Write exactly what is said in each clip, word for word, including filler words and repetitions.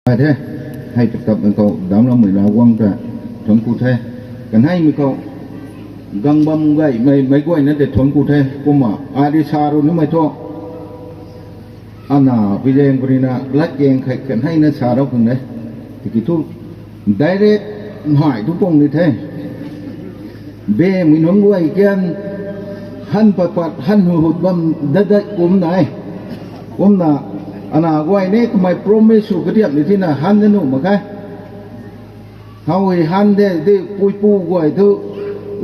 Ade, hai tatap nang khao damlam mai la wang ta thon ku the. Kanhai mi khao gangbam gai mai, mai guai na de thon ku the. Kumma, adi saru ni mai tho. Ana pi jeng pari na ladkeng khai kanhai na sa rao khang de. Tiki thu direct mai tu pong ni the. Be mi nung guai kian han pat pat han hu hut bam dada kum nai. Kumna ana guai ne kamai promise su kadiap ni thina han na nu makai. Hau hi han de, de puipu guai tu,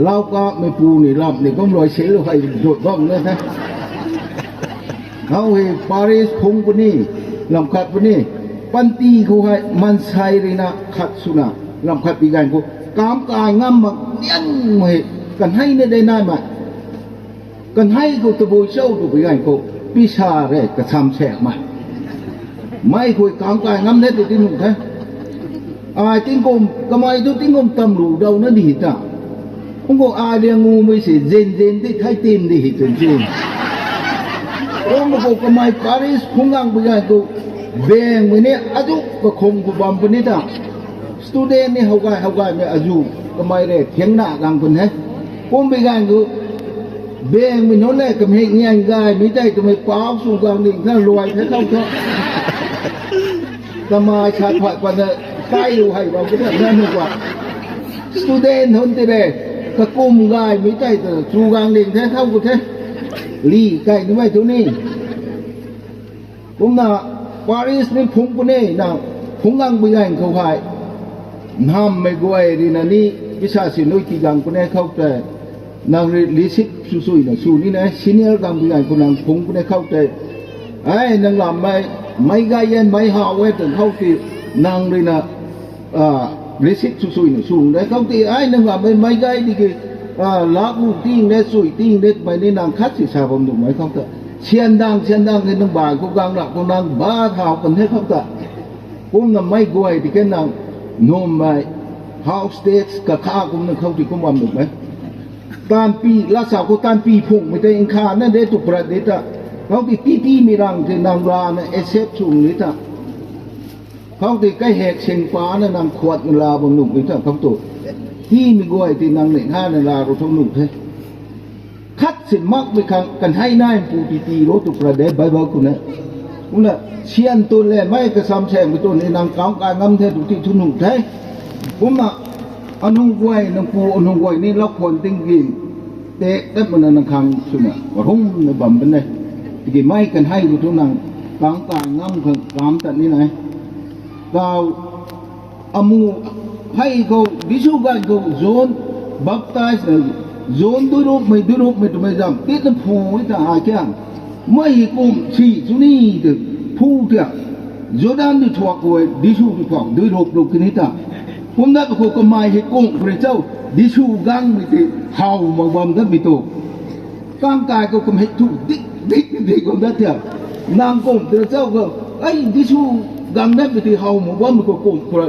lau ka mi pu ni lam ni kum loi se lu hai dot bam na the. Hau hi Paris phung puni, lamkhat puni, panti khu hai mansai rina khat suna, lamkhat pi gan khu, kam kai ngam mak nian mai, kanhai ne de nai ma. Kanhai khu tabui chau tu pi gan khu, pisa re kasam sek ma. Mai khui kam kai ngam ne tu tin nu the. Ai tingkum, kamai tu tingkum tamlu dao na di ta. Ungko ai liang ngu mai se, zen zen di thai tin di hi tun chin. Ungko kamai Paris phung ngang pi gan khu, beng mi ne adu kakhong khu bam puni ta. Student ni haugai, haugai mi aju, kamai re, thiangna gang pun he. Kum pi gan khu, beng mi nunle, kamhek nian gai, mi tai kamai pao su gang ning, na luai the thao tho. Kamai sa phat pat na, tai lu hai bam puni na nu wa. Student hun ti re, kakum gai, mi tai tu, su gang ning the thao ku the. Li, kai ni mai tu ni. Kumna Paris ni phung pune na phung ngang pi gan khou hai. Nhammai guai rina ni pisa si nui ki gang pune khao te. Nang ri lisit susui na su ni na senior gang pi gan khou nang phung pune khao te. Ai nang lammai, mai gai yan mai hao e tang khao ti nang rina ah, receipt susui na sung de khao ti ai nang lammai mai gai di ki, ah, lakh lu ting de, sui ting de, mai ni nang khat si sa bam nu mai khao ta. Sian dang, sian dang de nang ba khu gang lak khu nang ba thao kan he khao ta. Kumna mai guai di ke nang, num mai, house tax kakha kumna khao ti kum bam nu mai. Tanpi, lasa khu tanpi phung mi te nkha na de tu prat de ta. Khao ti titi mi rang ti nang la na accept sung ni ta. Khao ti kai hek sing pa na nang khuat na la bam nu mi ta khao tu. Ti mi guai ti nang ne ha na la ru thong nu the. Khat si mak mi khang kanhai nai pu ti ti ro tu prat de Bible khu ne. Kumna sian tu le mai kasam seng mi tu ni nang kam kai ngam the tu ti thu nu the. Kumna anung guai, nang pu anung guai ni lak khuan ting gi. Te tat mana nang khang suna, kahum na bam bane. Tiki mai kanhai gu tu nang, kam kai ngam khang kam tat ni nai. Tao, amu, hai khou, Jesu gai khou, John, baptize na, John duirup mai, duirup mai tu mai jam, tit na phu, ita ha kiang. Mai hi kum si, chuni, te, phu tia. Jordan di thuak khou, Jesu di thuak, duirup rup kini ta. Kumna khou kamai hi kum, phu ri chau, Jesu gang mi ti, hao ma bam da mi tu. Kangkai khou kamhik thu dik, dik, dik kum da tia. Nang kum tia chau khou, ai, Jesu gang da mi ti hao ma bam mi khou kum, phu ra,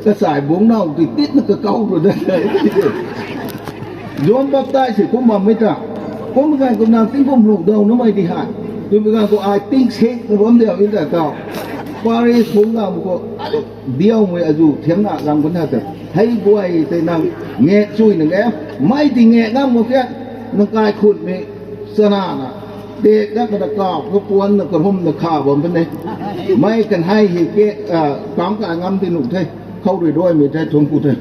kasai bung nao ti tit na kakao ru da. John Baptist si kum bam mi ta. Kum gai kum nang tingkum lu dao na mai di hai. Kum gai kum ai ting sek na bam dia mi ta tao. Parish phung nang khou, ai, diao mai aju thiang na lang bun ha ta. Hai guai te nang ngek chui nang e. Mai ti ngek ngam mo kia. Nang kai khut mi sana na. Te ka na ka ka puan na ka hum na kha bam bane. Mai kanhai hi ke, ah, kam ka ngam di nu the. Khou ri doi mi the thung ku the.